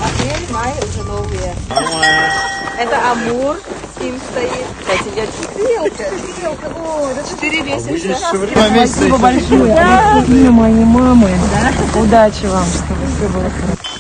Апрель, май уже новые. Это Амур с ним стоит. Кстати, я Стрелка, стрелка, о, это 4 месяца. Спасибо большое. От имени моей мамы. Удачи вам, чтобы все было хорошо.